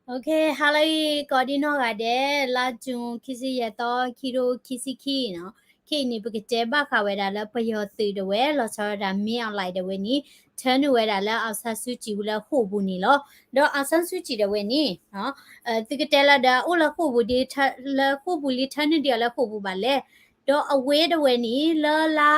ဟါလၢအဂ့ၤ ကိးဒံနီၢ်ဂၤဒဲး, လါယူၤ ခံဆံယဲၢ်သီ ခံကထိခံဆံခံနီၤ, ခဲအံၤန့ၣ် ပကတဲဘၣ်ဃးဝဲဒၣ်လၢပယီၤသုးဒၣ်ဝဲ လီၤဆီဒၣ်တၢ် မင်းအောင်လှိုင် ဒၣ်ဝဲန့ၣ် ထၢနုာ်ဝဲဒၣ်လၢ အောင်ဆန်းစုကြည် လၢဃိာ်ပူၤန့ၣ်လီၤ. ဒီး အောင်ဆန်းစုကြည် ဒၣ်ဝဲန့ၣ် သုကတဲလၢဒီး အိၣ်လၢဃိာ်ပူၤဒ် လၢဃိာ်ပူၤလံ ထၢနုာ်ဒံးအီၤလၢဃိာ်ပူၤဘၣ်လဲၣ်. ဒီးအဝဲဒၣ်ဝဲန့ၣ် လၢလါ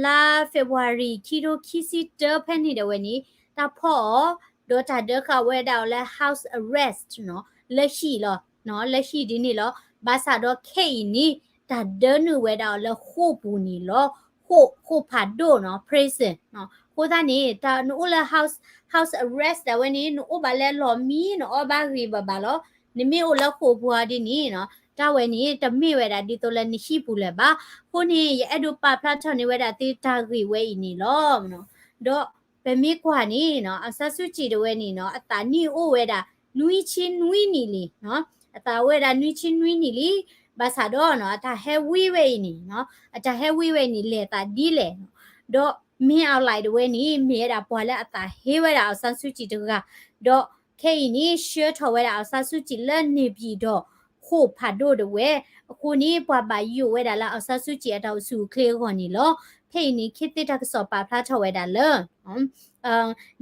လါ February ခံကထိခံဆံတၢ ဖဲန့ၣ်ဒၣ်ဝဲန့ၣ် တၢ်ဖီၣ်အီၤ ဒီးတၢ်ဒၢဃာ်ဝဲဒၣ်အီၤလၢ house arrest နီၤ, လၢဟံၣ်လီၤ, လၢဟံၣ်ဒ်န့ၣ်လီၤ. ဘၣ်ဆၣ်ဒီးခဲအံၤန့ၣ် တၢ်ဒၢနုာ်ဝဲဒၣ်အီၤလၢဃိာ်ပူၤန့ၣ်လီၤ. ဃိာ်, ဃိာ်ဖးဒိၣ်နီၤ, prison နီၤ. အဃိသတးန့ၣ် တၢ်နအိၣ်လၢ house, house arrest ဒၣ်ဝဲန့ၣ် နအိၣ်ဘၣ်လၢလီၢ်မံ နအီၣ်ဘၣ်ဂ့ၤဘၣ်ဘၣ်လီၤ. နမ့ၢ်အိၣ်လၢဃိာ်ပူၤအီၤဒ်န့ၣ်နီၤ, တၢ်ဝဲန့ၣ် တမ့ၢ်ဝဲဒၣ်ဒ်သိးလၢနဟံၣ်ပူၤလၢၤဘၣ်. အဃိန့ၣ် ယအဲၣ်ဒိးပာ်ဖျါထီၣ်န့ၢ်ဝဲဒၣ်သုတၢ်ဂ့ၢ်ဝဲအံၤန့ၣ်လီၤ. ဒီးပမ့ၢ်ကွၢ်န့ၣ်နီၤ, အောင်ဆန်းစုကြည် ဒၣ်ဝဲန့ၣ်နီၤ, အသးနံၣ်အိၣ်ဝဲဒၣ် နွံဆံနွံနံၣ်လံနီၤ, အသးအိၣ်ဝဲဒၣ်နွံဆံနွံနံၣ်လံ. ဘၣ်ဆၣ်ဒီးနီၤ, အတၢ်ဟဲဝံဝဲအံၤန့ၣ်နီၤ, အတၢ်ဟဲဝံဝဲအံၤန့ၣ် လဲၤသးဒ်လဲၣ်နီၤ. ဒီး မင်းအောင်လှိုင် ဒၣ်ဝဲန့ၣ် မ့ၢ်ဝဲဒၣ်ပှၤလၢအသးဟ့ဝဲဒၣ် အောင်ဆန်းစုကြည် တဂၤ, ဒီးခဲအံၤန့ၣ် ဆှၢထီၣ်ဝဲဒၣ် အောင်ဆန်းစုကြည် လၢ နေပြည်တော် ဃိာ်ဖးဒိၣ်ဒၣ်ဝဲ. အဃိန့ၣ် ပှၤဘၣ်ယိၣ်ဝဲဒၣ်လၢ အောင်ဆန်းစုကြည် အတၢ်အိၣ်ဆူၣ်အိၣ်ချ့အဂီၢ်န့ၣ်လီၤ. ဖဲအံၤန့ၣ် ခ့သ့ၣ်တၢ်ကစီၣ်ပာ်ဖျါထီၣ်ဝဲဒၣ်လၢ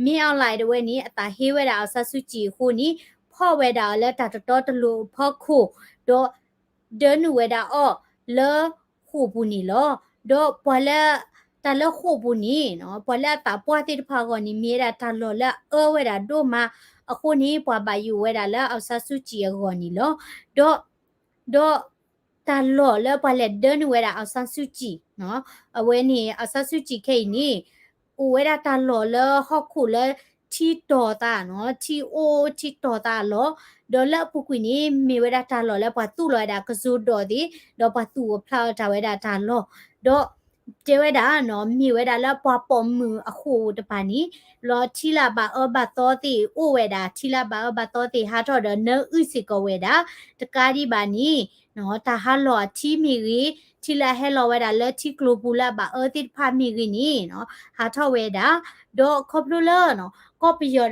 မင်းအောင်လှိုင် ဒၣ်ဝဲန့ၣ် အသးဟ့ဝဲဒၣ် အောင်ဆန်းစုကြည် အဃိန့ၣ် ဖီၣ်ဝဲဒၣ်အီၤလၢတၢ်တတီတလိၤအဖီခိၣ်, ဒီး ဒၢနုာ်ဝဲဒၣ်အီၤလၢဃိာ်ပူၤန့ၣ်လီၤ. ဒီးပှၤလၢ တၢ်လၢဃိာ်ပူၤန့ၣ်နီၤ, ပှၤလၢအသးပှၢ်သ့ၣ်တဖၣ်အဂီၢ်န့ၣ် မ့ၢ်ဝဲဒၣ်တၢ်လီၢ်လၢအအၢဝဲဒၣ်ဒိၣ်မး, အဃိန့ၣ် ပှၤဘၣ်ယိၣ်ဝဲဒၣ်လၢ အောင်ဆန်းစုကြည် အဂီၢ်န့ၣ်လီၤ. ဒီး ဒီး တၢ်လီၢ်လၢပှၤလဲၤဒၢနုာ်ဝဲဒၣ် အောင်ဆန်းစုကြည် နီၤ, အဝဲန့ၣ် အောင်ဆန်းစုကြည် ခဲအံၤန့ၣ် အိၣ်ဝဲဒၣ်တၢ်လီၢ်လၢဟီၣ်ခိၣ်လၢထံတီၤသးနီၤ, ထံအိၣ်ထံတီၤသးအလီၢ်, ဒီးလၢအပူၤကွံာ်န့ၣ် မ့ၢ်ဝဲဒၣ်တၢ်လီၢ်လၢပှၤသူၣ်လီၤဝဲဒၣ်ကစိၤဒိးသ့ၣ်, ဒီးပှၤသူၣ်အဖျါအီၤတၢ်ဝဲဒၣ်တၢ်လီၢ်, ဒီး တဲဝဲဒၣ်နီၤ, မ့ၢ်ဝဲဒၣ်လၢပှၤပိာ်မုၣ်အဃိာ်တပၤန့ၣ် လီၤထံလၢအဘၣ်အၢဘၣ်သီသ့ၣ်အိၣ်ဝဲဒၣ်, ထံလၢအဘၣ်အၢဘၣ်သီသ့ၣ်ဟးထီၣ်ဒီးနၢအုၣ်စ့ၢ်ကီးဝဲဒၣ်, တကးဒံးဘၣ်န့ၣ် တၢ်ဟးလီၢ်အထံမ့ၢ်ဂ့ၤ, ထံလၢအဟဲလီၤဝဲဒၣ်လၢထံကျိပူၤလၢအဘၣ်အၢသ့ၣ်တဖၣ်မ့ၢ်ဂ့ၤန့ၣ်နီၤ, ဟးထီၣ်ဝဲဒၣ်, ဒီးခီဖျိလၢ ကီၢ်ပယီၤဒၣ်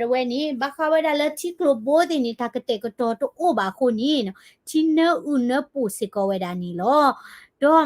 ဝဲန့ၣ် ဘၣ်ဃးဝဲဒၣ်လၢထံကျိဘိသ့ၣ်န့ၣ် တၢ်ကတဲာ်ကတီၤတအိၣ်ဘၣ်အဃိန့ၣ်နီၤ, ထံနၢအုၣ်နၢပှိၢ်စ့ၢ်ကီးဝဲဒၣ်န့ၣ်လီၤ. ဒီး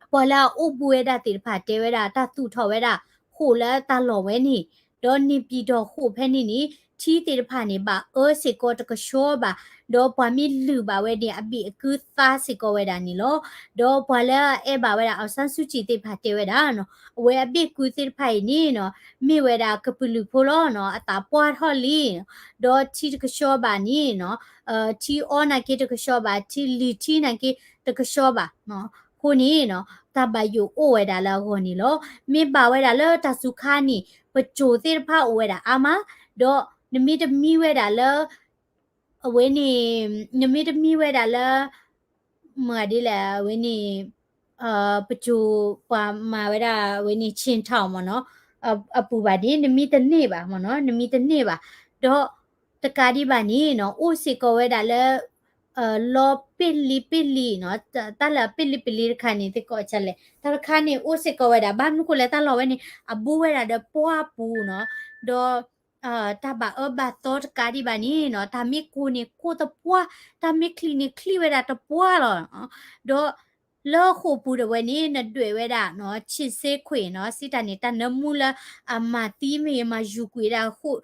ပှၤလၢအအိၣ်ဘူးဝဲဒၣ်သ့ၣ်တဖၣ်တဲဝဲဒၣ် တၢ်သူၣ်ထီၣ်ဝဲဒၣ်ဃိာ်လၢတၢ်လီၢ်ဝဲန့ၣ်, ဒီးန့ၣ်ပံၤတီၢ်ဃိာ်ဖဲန့ၣ်န့ၣ် ထံသ့ၣ်တဖၣ်န့ၣ် ဘၣ်အၢစ့ၢ်ကီးတကဆှီဘၣ်, ဒီးပှၤမ့ၢ်လုၢ်ဘၣ်ဝဲန့ၣ် အဘ့ၣ်အကုသါစ့ၢ်ကီးဝဲဒၣ်န့ၣ်လီၤ. ဒီးပှၤလၢအအဲၣ်ဘၣ်ဝဲဒၣ် အောင်ဆန်းစုကြည် သ့ၣ်တဖၣ်တဲဝဲဒၣ်နီၤ, အဝဲအဘ့ၣ်ကုသ့ၣ်တဖၣ်အံၤန့ၣ်နီၤ, မ့ၢ်ဝဲဒၣ်ကပုာ်လုးဖိလီၤနီၤ, အသးပှၢ်ထီၣ်လံ, ဒီးထံတကဆှီဘၣ်န့ၣ်နီၤ, ထံအီနာ်က့တကဆှီဘၣ်, ထံလုၢ်ထံနာ်က့တကဆှီဘၣ်, အဃိန့ၣ်နီၤ တၢ်ဘၣ်ယိၣ်အိၣ်ဝဲဒၣ်လၢအဂီၢ်န့ၣ်လီၤ. မ့ၢ်ဘၣ်ဝဲဒၣ်လၢတၢ်စူၤခါန့ၣ် ပစိၤသ့ၣ်တဖၣ်အိၣ်ဝဲဒၣ်အါမး, ဒီးနမ့ၢ်တမံဝဲဒၣ်လၢ အဝဲန့ၣ် နမ့ၢ်တမံဝဲဒၣ်လၢ မ့ၢ်ဂ့ၤဒ်လဲၣ် အဝဲန့ၣ် ပစိၤပှၤမၤဝဲဒၣ်အဝဲန့ၣ် ဆ့ၣ်ထီၣ်မ့ၢ်နီၤ, အပူၤဘၣ်န့ၣ် နမံတန့ၢ်ဘၣ်မ့ၢ်နီၤ, နမံတန့ၢ်ဘၣ်. ဒီးတကးဒံးဘၣ်န့ၣ်နီၤ အိၣ်စ့ၢ်ကီးဝဲဒၣ်လၢ လီပ့ၢ်လံပ့ၢ်လံနီၤ, တၢ်လၢအပ့ၢ်လံပ့ၢ်လံတခါန့ၣ် သ့ၣ်ကီးဆါလဲၣ်, တၢ်တခါန့ၣ် အိၣ်စ့ၢ်ကီးဝဲဒၣ် ဘၣ်မနုၤဃိလဲၣ် တၢ်လီၢ်ဝဲန့ၣ် အဘူးဝဲဒၣ်ဒီးပှၢ်ပူၤနီၤ, ဒီး တၢ်ဘၣ်အၢဘၣ်သီတကးဒံးဘၣ်န့ၣ်နီၤ, တၢ်မ့ၢ်ကိၢ်န့ၣ်ကိၢ်တပှၢ်, တၢ်မ့ၢ်ချံးန့ၣ်ချံးဝဲဒၣ်တပှၢ်လီၤ. ဒီးလၢဃိာ်ပူၤဒၣ်ဝဲန့ၣ် နဒွဲၣ်ဝဲဒၣ်နီၤ ဆ့ၣ်စ့ခွ့ၣ်နီၤ, စံးတၢ်န့ၣ် တၢ်နၢမူလၢအမၤသံမ့ၢ်ဂ့ၤ မၤယူၤကွံာ်ဝဲဒၣ်ဃိာ်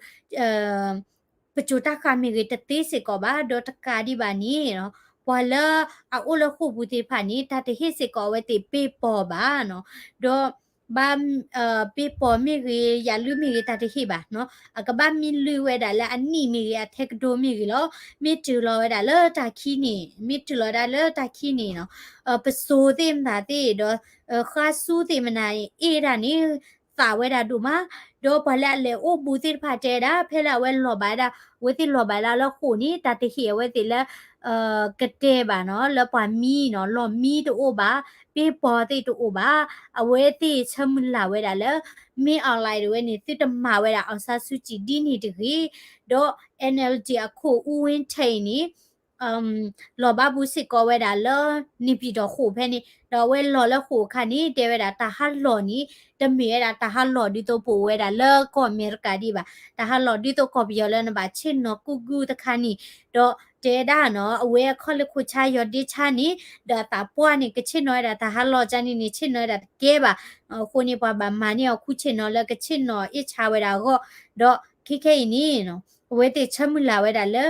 ပစိၤတၢ်ဃာ်မ့ၢ်ဂ့ၤ တသ့စ့ၢ်ကီးဘၣ်, ဒီးတကးဒံးဘၣ်န့ၣ်နီၤ ပှၤလၢအအိၣ်လၢဃိာ်ပူၤသ့ၣ်တဖၣ်န့ၣ် တၢ်တဟ့ၣ်စ့ၢ်ကီးအဝဲသ့ၣ်ပ့ပီၤဘၣ်နီၤ, ဒီး ဘၣ် ပ့ပီၤမ့ၢ်ဂ့ၤ ယၤလုၢ်မ့ၢ်ဂ့ၤ တၢ်တဟ့ၣ်ဘၣ်နီၤ, အကဘၣ်မ့ၢ်လုၢ်ဝဲဒၣ်လၢအနံၣ်မ့ၢ်ဂ့ၤ အထဲကဒိမ့ၢ်ဂ့ၤလီၤ. မ့ၢ်တုၤလီၤဝဲဒၣ်လၢတၢ်ခံန့ၣ် မ့ၢ်တုၤလီၤဒၣ်လၢတၢ်ခံန့ၣ်နီၤ, ပစိၤသ့ၣ်မနၤသ့ၣ်ဒီး ဃါစူသ့ၣ်မနၤအ့ၣ်ဒၣ်န့ၣ် သးဝဲဒၣ်ဒိၣ်မး, ဒီးပှၤလၢအလဲၤအိၣ်ဘူးသ့ၣ်တဖၣ်တဲဝဲဒၣ် ဖဲလၢအဝဲလီၤဘၣ်ဝဲဒၣ် အဝဲသ့ၣ်လီၤဘၣ်ဝဲဒၣ်လၢဃိာ်န့ၣ် တၢ်တဟ့ၣ်အဝဲသ့ၣ်လၢ ကတဲဘၣ်နီၤ လၢပှၤမံနီၤ, လီၢ်မံတအိၣ်ဘၣ်, ပ့ပီၤသ့ၣ်တအိၣ်ဘၣ်, အဝဲသ့ၣ်ဆၢမုၢ်လၢ်ဝဲဒၣ်လၢ မင်းအောင်လှိုင် ဒၣ်ဝဲန့ၣ် သုတမၤဝဲဒၣ် အောင်ဆန်းစုကြည် ဒ်န့ၣ်တဂ့ၤ, ဒီး NLD အခိၣ် ဦးဝင်းထိန် န့ၣ် လီၤဘၣ်ဘူစ့ၢ်ကီးဝဲဒၣ်လၢ န့ၣ်ပံၤဒီးဃိာ်ဖဲန့ၣ် ဒီးအဝဲလီၤလၢဃိာ်အခါန့ၣ် တဲဝဲဒၣ်တၢ်ဟးလီၢ်န့ၣ် တမ့ၢ်ဝဲဒၣ်တၢ်ဟးလီၢ်ဒ်သိးပအိၣ်ဝဲဒၣ်လၢကီၢ်အမဲရကၤဒံးဘၣ်. တၢ်ဟးလီၢ်ဒ်သိးကီၢ်ပယီၤလၢနဘၣ်ဆ့ၣ်နီၤကူၣ်ကူၣ်တခါန့ၣ် ဒီးတဲဒၣ်နီၤ အဝဲအခီၣ်လ့ၢ်ခိၣ်ဆါယီၤဒ့ဆါန့ၣ် ဒီးအသးပှၢ်န့ၣ် ကဆ့ၣ်နီၤဝဲဒၣ်တၢ်ဟးလီၢ်ကန့ၣ်န့ၣ် ဆ့ၣ်နီၤဝဲဒၣ်တကဲဘၣ်. အဃိန့ၣ် ပှၤဘၣ်မၤန့ၢ်အီၤခူဆ့ၣ်နီၤလၢကဆ့ၣ်နီၤအ့ၣ်ဆါဝဲဒၣ်အဂီၢ် ဒီးခဲခဲအံၤန့ၣ် အဝဲသ့ၣ်ဆၢမုၢ်လၢ်ဝဲဒၣ်လၢ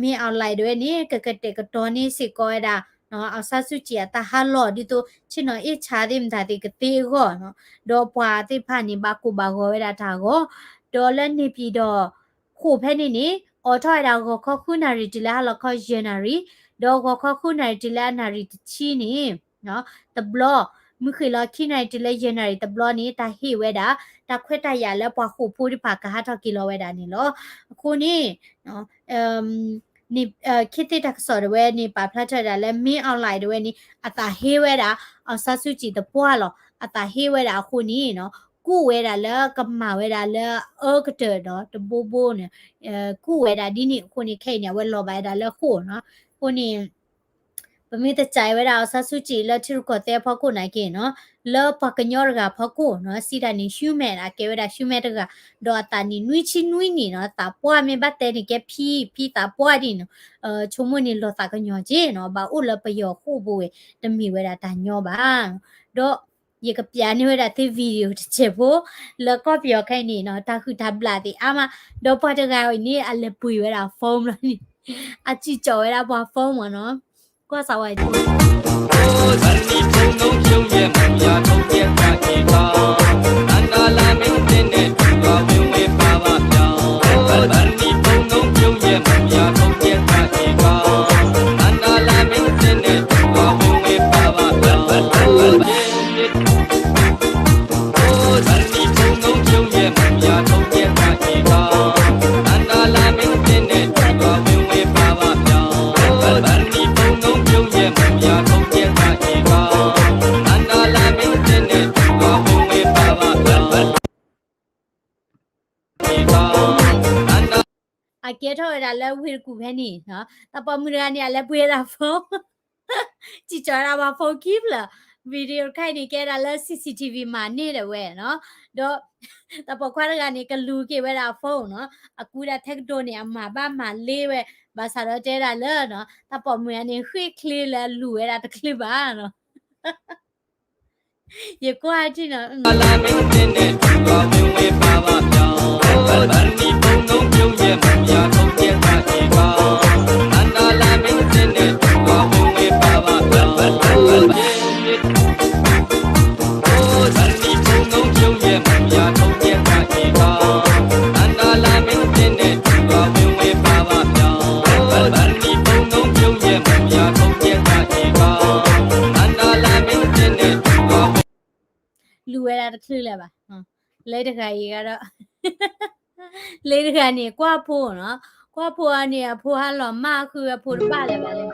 မင်းအောင်လှိုင် ဒၣ်ဝဲန့ၣ် ကကတဲာ်ကတီၤန့ၢ်စ့ၢ်ကီးဝဲဒၣ် အောင်ဆန်းစုကြည် အတၢ်ဟးလီၢ်ဒ်သိး ဆ့ၣ်နီၤအ့ၣ်ဆါသ့ၣ်မတၤသ့ၣ်ကသ့အဂီၢ်နီၤ, ဒီးပှၤသ့ၣ်တဖၣ်န့ၣ် ဘၣ်ကိၢ်ဘၣ်ဂီၤဝဲဒၣ်တၢ်ဂီၤ, ဒီးလၢန့ၣ်ပံၤဒီး ဃိာ်ဖဲန့ၣ်န့ၣ် အိးထီၣ်ဝဲဒၣ်ဂီၤခီဃုနၣ်ရံၣ်တုၤလၢဟါလီၤခီယဲၢ်နၣ်ရံၣ်, ဒီးဂီၤခီဃုနၣ်ရံၣ်တုၤလၢအနၣ်ရံၣ်တဆံန့ၣ် တဘျီ, မုၢ်ဃ့ၢ်လီၤခံနၣ်ရံၣ်တုၤလၢယဲၢ်နၣ်ရံၣ်တဘျီန့ၣ် တၢ်ဟ့ၣ်ဝဲဒၣ် တၢ်ခွဲးတၢ်ယာ်လၢပှၤဃိာ်ဖိတဖၣ်ကဟးထီၣ်က့ၤလီၤဝဲဒၣ်န့ၣ်လီၤ. အဃိန့ၣ် န့ၣ်ခ့သ့ၣ်တၢ်ကစီၣ်ဒၣ်ဝဲန့ၣ် ပာ်ဖျါထီၣ်ဝဲဒၣ်လၢ မင်းအောင်လှိုင် ဒၣ်ဝဲန့ၣ် အသးဟ့ဝဲဒၣ် အောင်ဆန်းစုကြည် သပှၢ်လီၤ. အသးဟ့ဝဲဒၣ်အဃိန့ၣ် ကူၣ်ဝဲဒၣ်လၢကမၤဝဲဒၣ်လၢအအၢကတၢၢ်ဒီးတဘိဘိန့ၣ် ကူၣ်ဝဲဒၣ်ဒ်န့ၣ်အဃိန့ၣ် ခဲအံၤန့ၣ် အဝဲလီၤဘၣ်ဝဲဒၣ်လၢဃိာ်နီၤ. အဃိန့ၣ် ပမ့ၢ်တစံးဝဲဒၣ် အောင်ဆန်းစုကြည် လၢထံရူၢ်ကီၢ်သဲးအဖီခိၣ်နာ်က့နီၤ, လၢပှၤကညီတဂၤအဖီခိၣ်နီၤ, စံးတၢ်န့ၣ် human အကဲဝဲဒၣ် human တဂၤ, ဒီးအသးန့ၣ်နွံဆံနွံနံၣ်နီၤ, သးပှၢ်မ့ၢ်ဘၣ်တဲန့ၣ် ကဲဖံဖံသးပှၢ်ဒ်နီၤ, ဆိကမိၣ်န့ၣ်လီၤသးကညီၤက့နီၤ, ဘၣ်အိၣ်လၢပယီၤဃိာ်ပူၤဝဲ တမ့ၢ်ဝဲဒၣ်တၢ်ညီဘၣ်. ဒီးယကပျးန့ၢ်ဝဲဒၣ်သု video တစဲးဖိ လၢကီၢ်ပယီၤခဲအံၤန့ၣ်နီၤ, တၢ်ဟုၣ်တၢ်ဘျၣ်သ့ၣ်အါမး, ဒီးပှၤတဂၤအံၤန့ၣ် အလဲၤပှ့ၤဝဲဒၣ် phone လီၤန့ၣ်, အစံၣ်ကၠီၣ်ဝဲဒၣ်ပှၤ phone မ့ၢ်နီၤ, ကွၢ်စးဝဲ အကဲထီၣ်ဝဲဒၣ်လၢဝ့ၢ်တကူၣ်ဖဲန့ၣ်, တၢ်ပိာ်မုၣ်တဂၤန့ၣ် အလဲၤပှ့ၤဝဲဒၣ် phone, စံၣ်ကၠီၣ်ဝဲဒၣ်ပှၤ phone ခံဖျၢၣ်, video တခါအံၤန့ၣ် ကဲဒၣ်လၢ CCTV မၤန့ၢ်ဒၣ်ဝဲနီၤ, ဒီး တၢ်ပိာ်ခွါတဂၤန့ၣ် ကလူၤက့ၤဝဲဒၣ်အ phone နီၤ, အကူဒၣ်ထဲကဒိန့ၣ် အမၤဘၣ်မၤလ့ဝဲ, ဘၣ်ဆၣ်ဒီးတဲဒၣ်လၢ တၢ်ပိာ်မုၣ်တဂၤန့ၣ် ဃ့ၢ်ချ့လၢအလူၤဝဲဒၣ်တချုးဘၣ်နီၤ. ယကွၢ်ထံၣ်နီၤ, လူၤဝဲဒၣ်တချုးလၢၤဘၣ်, လၢတဂၤအံၤဒီး လၢတဂၤန့ၣ် ကွၢ်ဖိနီၤ, ကွၢ်ဖိအန့ၣ် အဖိဟးလီၤမၢ်ဃုာ်အဖိတဘၣ်လၢၤဘၣ်လၢ သီ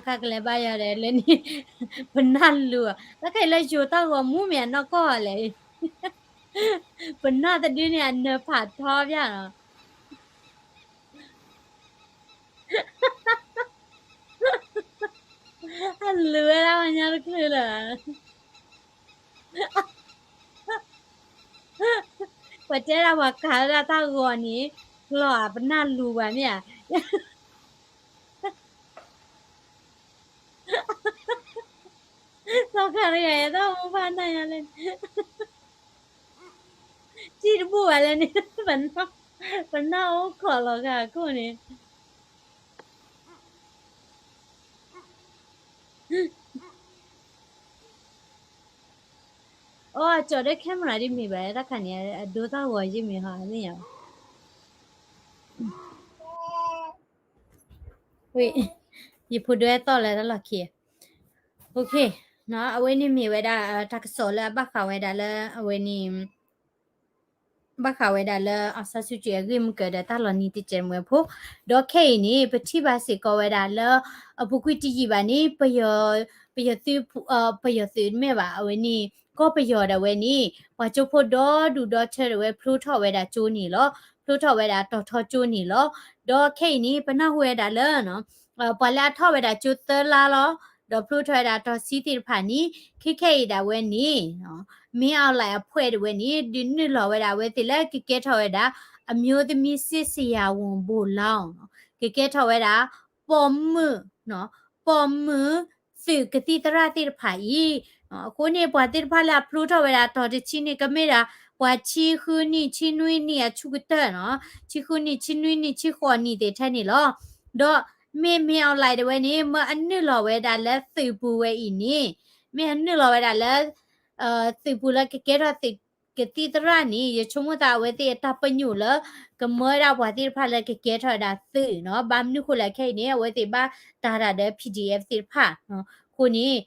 ခါကလဲၤဘါယွၤဒီးလၢန့ၣ် ပနၢ်လူၤ, တၢ်ခဲအံၤလၢယိၤတၢ်ဂီၤမူမ့ၢ်အနီၢ်ကီၢ်လဲၣ်, ပနၢ်တဒုန့ၣ်အနၢၤဖးထီပၠၣ်နီၤ, အလူၤဝဲဒၣ်ပှၤညီတချုးလၢၤ ပှၤတဲဒၣ်ပှၤကၤဝဲဒၣ်တၢ်ဂီၤန့ၣ် ကျီၢ်ဧါ ပနၢ်လူၤပှၤမ့ၢ်ဧါ, သီခါတဂၤအံၤတၢ်အိၣ်မူဖးနၢ်ညါလဲၣ်, စံၣ်တဘူၣ်ဘၣ်လၢန့ၣ်, ပနၢ်အိၣ်ခိးလီၤဂာ်ခိၣ်န့ၣ် အိၣ် အကၠီၤဒီး camera ဒ်မ့ၢ်ဘၣ် တၢ်ခါန့ၣ် အဒိတၢ်ဂီၤယ့ၢ်မ့ၢ်ဟီ သ့ၣ်ညါဘၣ်, ဝ့ၢ်, ယဖိဒွဲသီၣ်လၢတၢ်လီၢ်ခံ, အဝဲန့ၣ်မ့ၢ်ဝဲဒၣ် တၢ်ကစီၣ်လၢအဘၣ်ဃးဝဲဒၣ်လၢအဝဲန့ၣ် ဘၣ်ဃးဝဲဒၣ်လၢ အောင်ဆန်းစုကြည် အဂ့ၢ်မုၢ်ကၢၤဒီးတၢ်လီၤနံၤတစဲးမွဲဖိ, ဒီးခဲအံၤန့ၣ် ပထံၣ်ဘၣ်စ့ၢ်ကီးဝဲဒၣ်လၢ အပူၤကွံာ်တယံာ်ဘၣ်န့ၣ် ပယီၤသုး, ပယီၤသုးမ့ၢ်ဘၣ် အဝဲန့ၣ် ကီၢ်ပယီၤဒၣ်ဝဲန့ၣ် ပှၤကၠိဖိဒီဒူၣ်ဒီထၢဒၣ်ဝဲဖျိထီၣ်ဝဲဒၣ်ကၠိန့ၣ်လီၤ. ဖျိထီၣ်ဝဲဒၣ်တီၤထီကၠိန့ၣ်လီၤ. ဒီးခဲအံၤန့ၣ် ပနၢ်ဟူဝဲဒၣ်လၢ ပှၤလၢအထီၣ်ဝဲဒၣ်ကၠိသၢလါလီၤ, ဒီးဖျိထီၣ်ဝဲဒၣ်တီၤဆံသ့ၣ်တဖၣ်န့ၣ် ခဲခဲအံၤဒၣ်ဝဲန့ၣ် မင်းအောင်လှိုင် အဖွဲ့ ဒၣ်ဝဲန့ၣ် ဒုးနုာ်လီၤဝဲဒၣ်အဝဲသ့ၣ်လၢကကဲထီၣ်ဝဲဒၣ် အမျိုးသမီးစစ်ဆရာဝန်ဗိုလ်လောင်း ကကဲထီၣ်ဝဲဒၣ် ပိာ်မုၣ်, ပိာ်မုၣ်သုးကသံၣ်သရၣ်သ့ၣ်တဖၣ်အံၤ, အဃိန့ၣ် ပှၤသ့ၣ်တဖၣ်လၢအဖျိထီၣ်ဝဲဒၣ်တီၤတဆံန့ၣ် ကမ့ၢ်ဒၣ် ပှၤဆံဃုနံၣ် ဆံနွံနံၣ်အဆူၣ်ကတၢၢ်နီၤ, ဆံဃုနံၣ် ဆံနွံနံၣ် ဆံဃိးနံၣ်သ့ၣ်ထဲန့ၣ်လီၤ. ဒီးမ့ၢ် မင်းအောင်လှိုင် ဒၣ်ဝဲန့ၣ် မ့ၢ်အနုာ်လီၤဝဲဒၣ်လၢသုးပူၤဝဲအံၤန့ၣ်, မ့ၢ်အနုာ်လီၤဝဲဒၣ်လၢ သုးပူၤလၢကကဲထီၣ်သုးကသံၣ်သရၣ်န့ၣ် ယဆိကမိၣ်သးအဝဲသ့ၣ်အတၢ်ပညိၣ်လၢ ကမၢဝဲဒၣ်ပှၤသ့ၣ်တဖၣ်လၢကကဲထီၣ်ဝဲဒၣ်သုးနီၤ, ဘၣ်မနုၤဃိလဲၣ်ခဲအံၤန့ၣ် အဝဲသ့ၣ်ဘၣ်တၢ်တၢ်ဒီး PDF သ့ၣ်တဖၣ်, အဃိန့ၣ်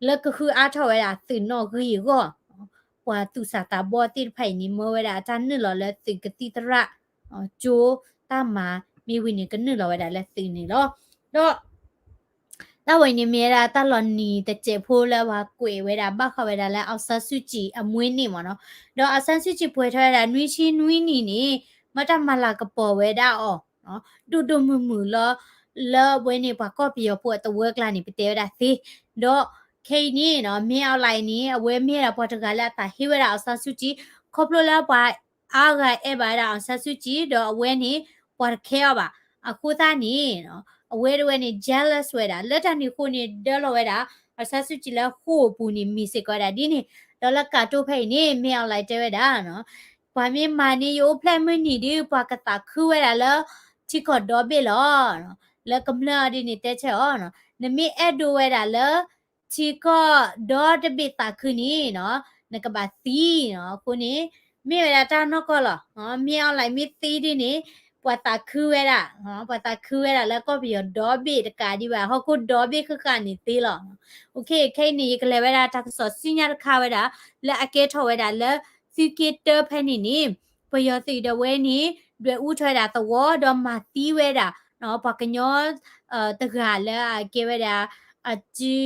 လၢကဃုအါထီၣ်ဝဲဒၣ်သုးနီၣ်ဂံၢ်အဂီၢ်, ပှၤသူၣ်စၢ်သးဘီသ့ၣ်တဖၣ်အံၤန့ၣ် မၢဝဲဒၣ်အတၢ်နုာ်လီၤလၢသုးကသံၣ်သရၣ်, ကၠိတၢ်မၤမ့ၢ်ဝံၤန့ၣ် ကနုာ်လီၤဝဲဒၣ်လၢသုးန့ၣ်လီၤ. ဒီး တၢ်ဝဲအံၤန့ၣ်မ့ၢ်ဝဲဒၣ်တၢ်လီၤနံၤတစဲးဖိလၢပှၤကွဲးဝဲဒၣ် ဘၣ်ဃးဝဲဒၣ်လၢ အောင်ဆန်းစုကြည် အမွေးနေ့ မ့ၢ်နီၤ, ဒီး အောင်ဆန်းစုကြည် ပှဲၤထီၣ်ဝဲဒၣ်နွံဆံနွံနံၣ်န့ၣ် မ့ၢ်တၢ်မၤလၤကပီၤဝဲဒၣ်အီၤ ဒိၣ်ဒိၣ်မုၢ်မုၢ်လီၤ, လၢအဝဲန့ၣ် ပှၤကီၢ်ပယီၤဖိအသဝီအကျါန့ၣ် ပတဲဝဲဒၣ်သ့, ဒီးခဲအံၤန့ၣ်နီၤ မင်းအောင်လှိုင် န့ၣ် အဝဲမ့ၢ်ဝဲဒၣ်ပှၤတဂၤလၢအသးဟ့ဝဲဒၣ် အောင်ဆန်းစုကြည်, ခီဖျိလၢပှၤအါဂၤအဲၣ်ဘၣ်ဝဲဒၣ် အောင်ဆန်းစုကြည် ဒီးအဝဲန့ၣ် ပှၤတခဲအီၤဘၣ်, အဃိသတးန့ၣ် အဝဲတဝဲန့ၣ် jealous ဝဲဒၣ် လၢတၢ်န့ၣ်အဃိန့ၣ် ဒၢလီၤဝဲဒၣ် အောင်ဆန်းစုကြည် လၢဃိာ်ပူၤန့ၣ် မ့ၢ်စ့ၢ်ကီးဝဲဒၣ်ဒ်န့ၣ်, ဒီးလၢကၣ်တိၢ်ဖဲအံၤန့ၣ် မင်းအောင်လှိုင် တဲဝဲဒၣ် ပှၤမ့ၢ်မၤန့ၢ်ယအိၣ်ဖျဲၣ်မုၢ်နံၤဒီး ပှၤကသးခုဝဲဒၣ်လၢ ထံကီၢ်ဒီဘ့ၣ်လီၤ. လၢကမျၢၢ်အီၤဒ်န့ၣ် တဲဆၢအီၤ, နမ့ၢ်အဲၣ်ဒိးဝဲဒၣ်လၢ ထံကီၢ်ဒီတဘ့ၣ်သးခုန့ၣ်နီၤ နကဘၣ်သံနီၤ. အဃိန့ၣ် မ့ၢ်ဝဲဒၣ်တၢ်နီၢ်ကီၢ်လီၤ. မ့ၢ် online မ့ၢ်သံဒ်န့ၣ် ပှၤသးခုဝဲဒၣ်, ပှၤသးခုဝဲဒၣ်လၢကီၢ်ပယီၤဒီဘ့ၣ်တကးဒံးဘၣ်, ဟီၣ်ခိၣ်ဒီဘ့ၣ်ဃၣ်ဃၣ်န့ၣ်သ့လီၤ. ခဲအံၤန့ၣ် ယကလဲၤဝဲဒၣ်တၢ်ကစီၣ်ဆူညါတခါဝဲဒၣ် လၢအကဲထီၣ်ဝဲဒၣ်လၢ သုးက့တၢဖဲန့ၣ်န့ၣ် ပယီၤသုးဒၣ်ဝဲန့ၣ် ဒွဲၣ်အူထီၣ်ဝဲဒၣ်သဝီ ဒီးမၤသံဝဲဒၣ် ပှၤကညီ တဂၤလၢအကဲဝဲဒၣ် အစု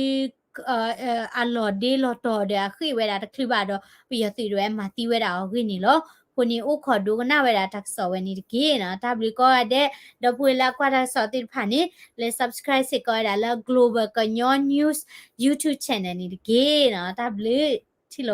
အလီၢ်ဒ့လီၢ်တီၤဒီးအဃ့ၢ်ဝဲဒၣ်တချုးဘၣ်ဒီး ပယီၤသုးဒၣ်ဝဲမၤသံဝဲဒၣ်အီၤအဂ့ၢ်န့ၣ်လီၤ. အဃိန့ၣ် အိၣ်ခိးဒိကနၣ်ဝဲဒၣ်တၢ်ကစီၣ်ဝဲန့ၣ်တက့ၢ်. တၢ်ဘျုးကိးဂၤဒဲး, ဒီပုၢ်ဝဲၢ်လၢအကွၢ်တၢ်ကစီၣ်သ့ၣ်တဖၣ်န့ၣ် လဲၤ subscribe စ့ၢ်ကီးဝဲဒၣ်လၢ Global ကညီ News YouTube channel န့ၣ်တက့ၢ်. တၢ်ဘျုး, ထံၣ်လိာ်